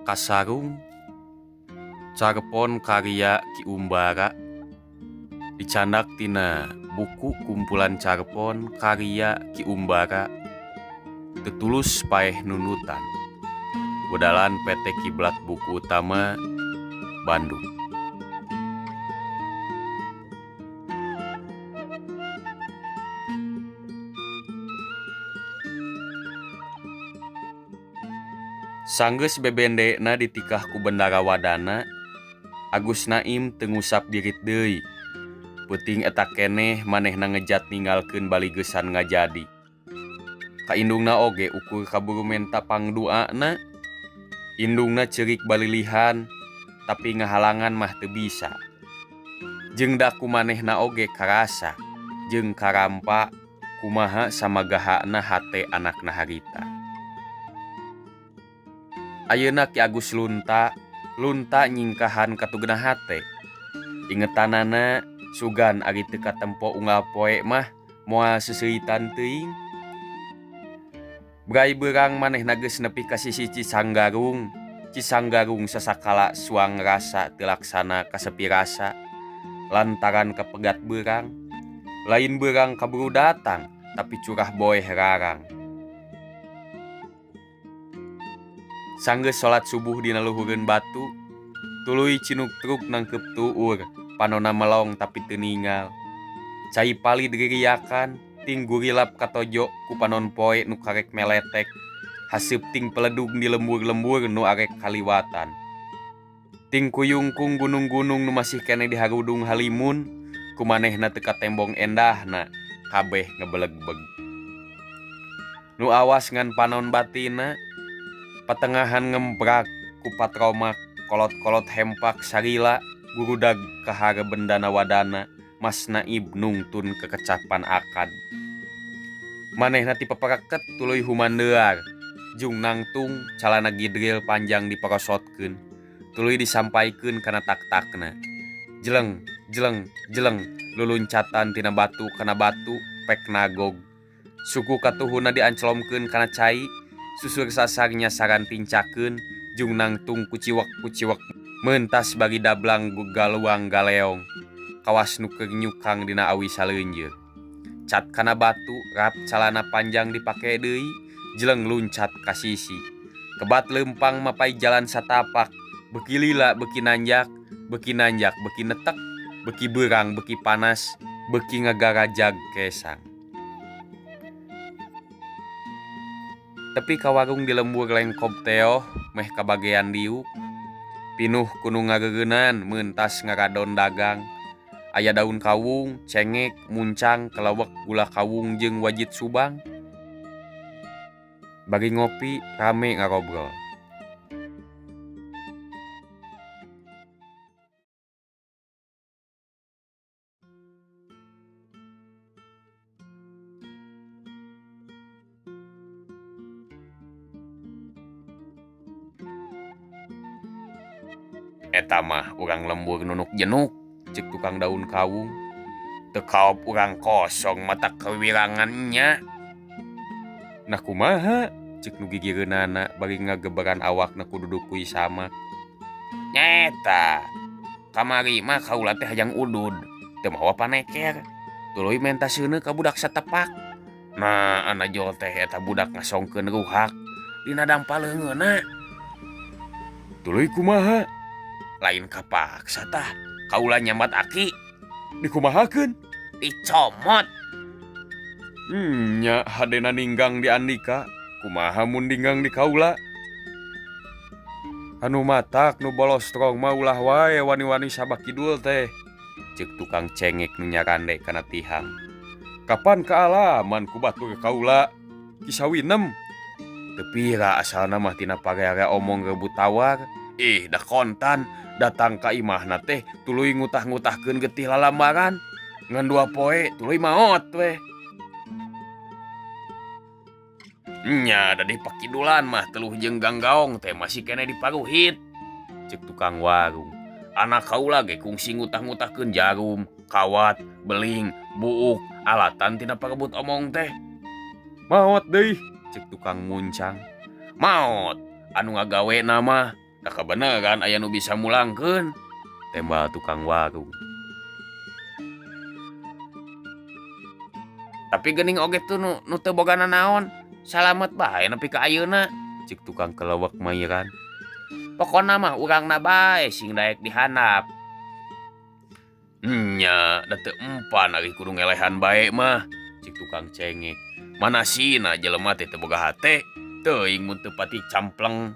Kasarung Carpon karya Ki Umbara dicandak tina buku kumpulan carpon karya Ki Umbara teu tulus paeh nundutan wedalan PT Kiblat Buku Utama Bandung. Sanggeus bebendena ditikah ku Bendara Wadana, Agus Naim teu ngusap dirit deui. Peuting eta keneh manehna ngejat ninggalkeun baligeusan ngajadi. Ka indungna oge ukur kaburu menta pangduana. Indungna ceurik balilihan, tapi ngahalangan mah teu bisa. Jeung da ku manehna oge karasa jeung karampa kumaha samagahana hate anakna harita. Ayeuna Ki Agus lunta, lunta nyingkahan katugna hate. Ingetanana sugan ari teu katempo unggal poe mah moal seuseuitan teuing. Bray beurang manehna geus nepi ka sisi Cisanggarung. Cisanggarung sasakala suang rasa teu laksana kasepi rasa lantaran kapegat beurang. Lain beurang kaburu datang tapi curah boeh rarang. Sanggeus salat subuh dina luhureun batu, tuluy cinuk truk nangkeup tuur, panonna melong tapi teu ningal. Cai palid ririakan. Ting gurilap katojo ku panon poe nu karek meletek, haseup ting peledug di lembur-lembur nu arek kaliwatan. Ting kuyungkung gunung-gunung nu masih keneh diharudung halimun, ku manehna teu katembong endahna, kabeh ngebelegbeg. Nu awas ngan panon batina, patengahan ngemprak ku patromak, kolot-kolot hempak sarila, gurudag kahara bendana wadana. Mas Naib nungtun kekecapan akad. Manehna ti papareket tuluy humandear, jung nangtung calana gidril panjang diporosotkeun, tuluy disampaikeun kana tak-takna. Jeleng, jeleng, jeleng, luluncatan tina batu kana batu, pek nagog. Suku katuhuna dianclomkeun kana cai, susur sasar nyasaran tincakeun, jung nangtung kuciwek-kuciwek mentas bari dablang galuang galeong. Kawas nu keur nyukang dina awi saleunjeur. Cat kana batu, rap calana panjang dipake deui, jeleng luncat ka sisi. Kebat leumpang mapai jalan satapak, beuki lila beuki nanjak, beuki nanjak beuki netek, beuki beurang beuki panas, beuki ngagarajag kesang. Tepi ka warung di lembur lengkob teoh meh kabagean diuk. Pinuh ku nu ngareureunan meuntas ngaradon dagang. Aya daun kawung, cengek, muncang, kelewek, gula kawung jeung wajit subang. Bari ngopi rame ngarobrol. Eta mah urang lembur nunuk jenuk, cek tukang daun kawung. Teu kaop urang kosong mata kawirangan nya. Nah kumaha? Cek nu gigireunana bari ngageberan awakna ku duduk kui samak. Nyaeta, kamari mah kaula teh hayang udud, teu mawa paneker. Tuluy menta seuneu ka budak satepak. Nah, anajol teh eta budak ngasongkeun ruhak dina dampa leungeunna. Tuluy kumaha? Lain kapaksa tah, kaula nyambat aki. Dikumahakeun? Dicomot. Nya hadena ninggang di Andika, kumaha mun ninggang di kaula? Anu matak nu bolostrong mah ulah wae wani-wani Sabak Kidul teh. Ceuk tukang cengek nu nyarande kana tihang. Kapan kaalaman ku batur kaula? Kisawinem. Teu pira asalna mah tina parearea omong rebut tawar. Ih, da kontan datang ka imahna teh tuluy ngutah-ngutahkeun getih lalambaran. Ngan dua poe tuluy maot weh. Nya da di pakidulan mah teluh jeung ganggaong teh masih keneh diparuhit. Ceuk tukang warung. Anak kaula ge kungsi ngutah-ngutahkeun jarum, kawat, beling, buuk, alatan tina parebut omong teh. Maot deui, ceuk tukang muncang. Maot, anu ngagawena mah. Da kabeneran aya nu bisa mulangkeun, tembal tukang warung. Tapi geuning oge tuh nu teu boga nanaon, salamet bae nepi ka ayeuna, cik tukang kelewek mairan. Pokona mah urangna bae sing daek dihandap. Nya, da teu empan ari kudu ngelehan bae mah, cik tukang cengek. Manasina jelema teh teu boga hate, teuing mun teu pati campleng.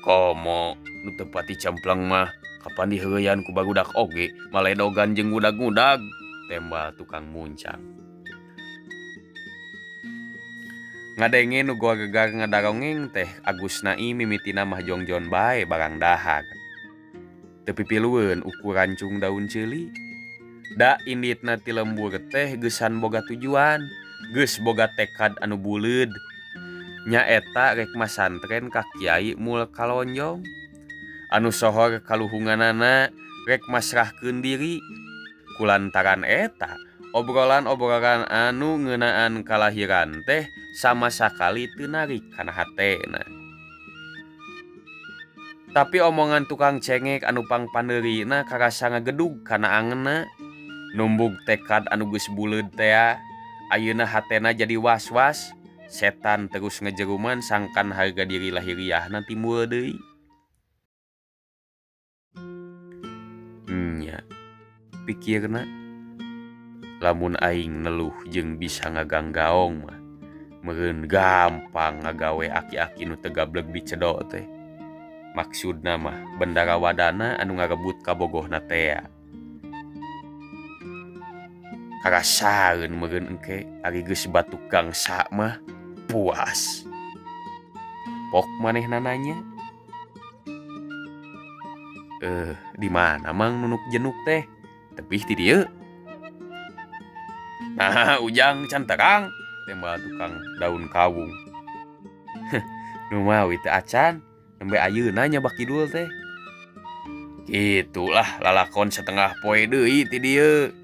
Komo nu teu pati campleng mah kapan diheueuyan ku barudak oge maledogan jeung ngudag-ngudag, tembal tukang muncang. Ngadenge nu goregar ngadarongeng teh Agus Naim mimitina mah jongjon bae barang dahar. Teu pipilueun ukuran cung daun ceuli. Da inditna ti lembur teh geusan boga tujuan, geus boga tekad anu buleud. Nyaeta rek masantren ka Kiai Mul Kalonjong. Anu sohor kaluhunganana rek masrahkeun diri. Kulantaran eta, obrolan-obrolan anu ngeunaan kalahiran teh sama sakali teu narik kana hatena. Tapi omongan tukang cengek anu pangpaneurina karasa ngagedug kana angeunna. Numbug tekad anu geus buleud tea, ayeuna hatena jadi was-was. Setan terus ngejeruman sangkan harga diri lahiriahna timbul deui. Nya, pikirna, lamun aing neluh jeung bisa ngaganggaong mah, meureun gampang ngagawe aki-aki nu teu gableg dicedo teh. Maksudna mah bendara wadana anu ngarebut kabogohna tea. Karasaeun meureun engke ari geus batuk gangsa mah puas. Pok manehna nanya. Di mana mang nunuk jenuk teh? Tepih ti dieu. Nah, Ujang can terang, tembal tukang daun kawung. Heh, nu mawi teu acan, nembe ayeuna nya bakidul teh. Gitulah lalakon setengah poe deui ti dieu.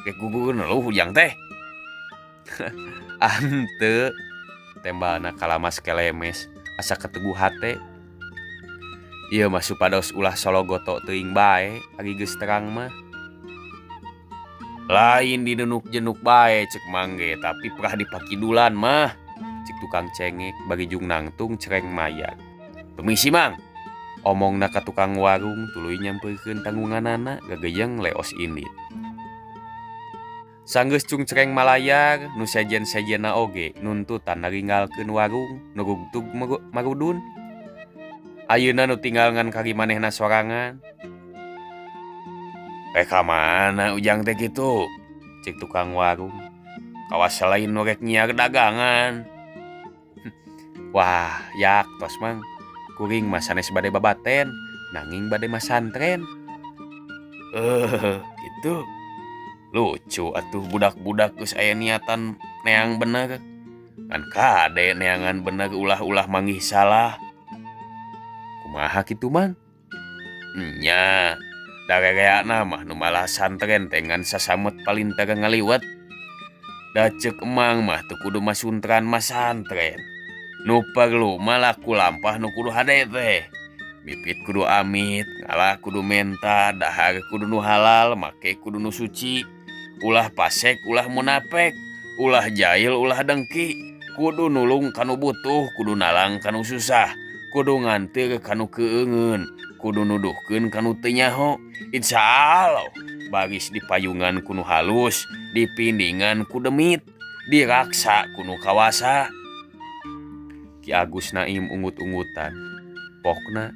Rek gugur neluh Ujang teh. Henteu, tembalna kalamas kelemes asa keteguh hate. Ieu mah supados ulah sologoto teuing bae ari geus terang mah. Lain dinunuk jenuk bae cek mangge tapi prah dipakidulan mah, cek tukang cengek bari jung nangtung cereng mayar. Permisi mang, omongna ka tukang warung tuluy nyampeurkeun tanggunganana gagejeng leos indit. Sanggeus cung cereng malayar nu sejen-sejenna oge nuntutan naringgalkeun warung nu rugtug marudun. Ayeuna nu tinggal ngan kari manehna sorangan. Rek ka mana Ujang teh kitu? Cek tukang warung. Kawas lain nu rek nyiar dagangan. Wah, yaktos mang. Kuring mah sanes bade babaten, nanging bade masantren. Gitu. Lucu atuh budak-budak geus aya niatan neang bener. Kan kade neangan bener ulah-ulah manggih salah. Kumaha kitu mang? Nya, darereana mah nu malah santren teh ngan sasamet palinter ngaliwet. Da ceuk emang mah teu kudu masuntran masantren. Nu perlu mah laku lampah nu kudu hade teh. Mipit kudu amit, ngalah kudu menta, dahar kudu nu halal, make kudu nu suci. Ulah pasek, ulah munafik, ulah jahil, ulah dengki. Kudu nulung kanu butuh, kudu nalang kanu susah, kudu nganteur kanu keungeun, kudu nuduhkeun kanu teu nyaho. Insyaallah baris dipayungan ku nu halus, dipindingan ku demit, diraksa ku nu kawasa. Ki Agus Naim ungut-ungutan. Pokna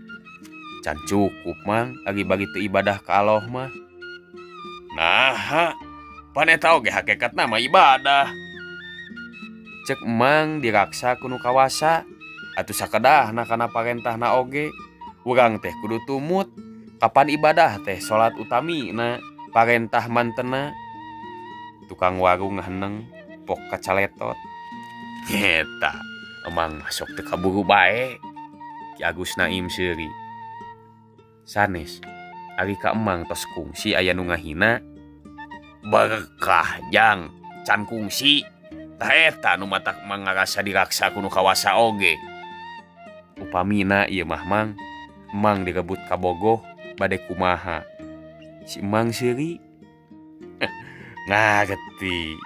can cukup mang ari bagi teu ibadah ka Allah mah. Naha, pan eta oge hakikatna mah ibadah. Cek emang diraksa ku nu kawasa, atuh sakedahna kana parentahna oge. Urang teh kudu tumut, kapan ibadah teh salat utamina, parentah mantena. Tukang warung ngaheneng, pok kacaletot. Nyeta, emang masuk teu kaburu bae. Ki Agus Naim seuri. Sanes, ari ka emang tos kungsi aya nu ngahina. Berkah jang, can kungsi. Tah eta nu matak emang ngarasa diraksa ku nu kawasa oge. Upamina ieu mah Mang, Emang direbut kabogoh bade kumaha? Si Emang seuri. Ngarti.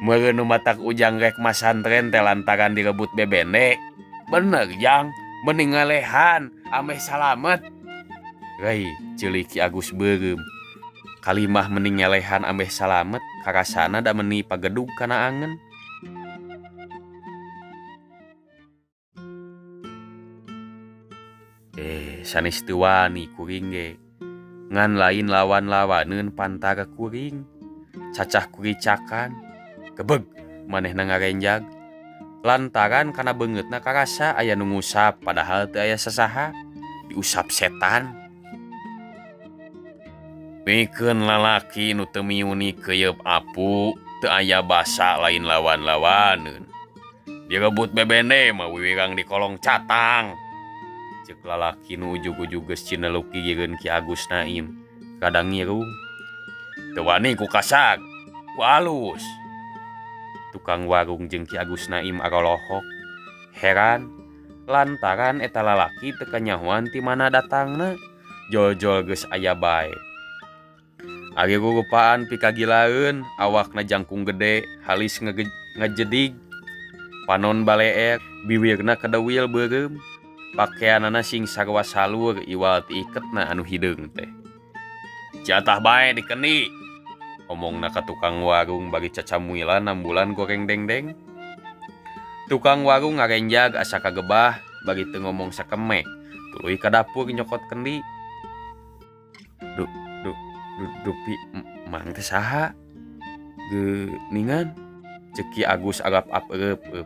Meureun nu matak Ujang rek masantren teh lantaran direbut bebende. Bener Jang, mending ngalehan ameh salamet. Rei, ceuli Ki Agus beureum. Kalimah mending ngelehan ameh salamet karasana da meuni pagedug kana angen. Eh, sanes teu wani kuring ge. Ngan lain lawan-lawaneun pantar kuring. Cacah kuricakan. Gebeg manehna ngarenjag. Lantaran kana beungeutna karasa aya nu ngusap padahal teu aya sasaha. Diusap setan. Mikeun lalaki nu teu miuni keuyeub apu, teu aya basa lain lawan-lawaneun. Direbut bebende mah wiwirang di kolong catang. Ceuk lalaki nu ujug-ujug geus cineluk gigireun Ki Agus Naim rada ngirung. Teu wani ku kasar, ku alus. Tukang warung jeung Ki Agus Naim arolohok. Heran lantaran eta lalaki teu kanyahoan ti mana datangna, jol-jol geus aya bae. Ari rurupaan pikagilaeun, awakna jangkung gede, halis ngejedig, panon baleer, biwirna kadewil beureum, pakeanana sing sarua salur iwal ti iketna anu hideung teh. Jatah bae dikendi, omongna ka tukang warung bari cacamuilan nambulan goreng dengdeng. Tukang warung ngarenjag asa kagebah bari teu ngomong sakemek, tuluy ka dapur nyokot kendi. Dupi Mang teh saha? Geuningan? Ceuk Ki Agus arap-ap eup-eup.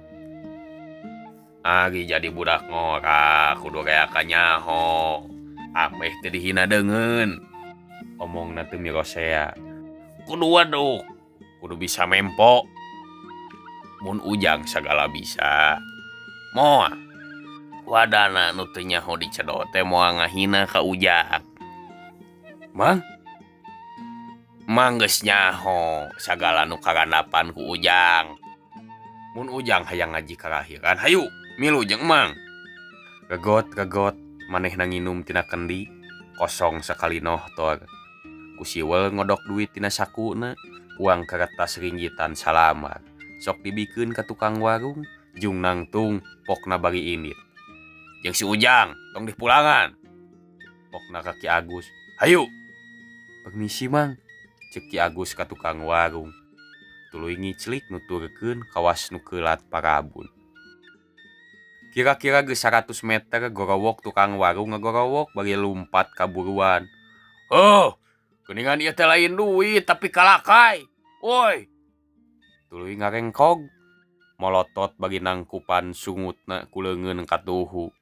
Ari jadi budak ngora kudu rea kanyaho. Ameh teu dihina deungeun. Omongna teu mirosea. Kudu waduk, kudu bisa mempo. Mun Ujang sagala bisa. Moal. Wadana nu teu nyaho dicedot teh moal ngahina ka Ujang. Mang? Mang geus nyaho sagala nu karandapan ku Ujang. Mun Ujang hayang ngaji kalahiran, hayu milu jeung Emang. Regot-regot manehna nginum tina kendi, kosong sakali nohtor. Ku siwel ngodok duit tina sakuna, uang kertas ringgitan salamar. Sok dibikeun ka tukang warung, jung nangtung pokna bari indit. Jeung si Ujang, tong dipulangan. Pokna ka Ki Agus, hayu. Permisi Mang, ceuk Ki Agus ka tukang warung. Tuluy ngiclik nuturkeun kawas nu keulat parabun. Kira-kira geus 100 meter gorowok tukang warung ngagorowok bari lumpat kaburuan. Oh, geuningan ieu teh lain duit tapi kalakai. Woi. Tuluy ngarengkog. Molotot bari nangkupan sungutna ku leungeun katuhu.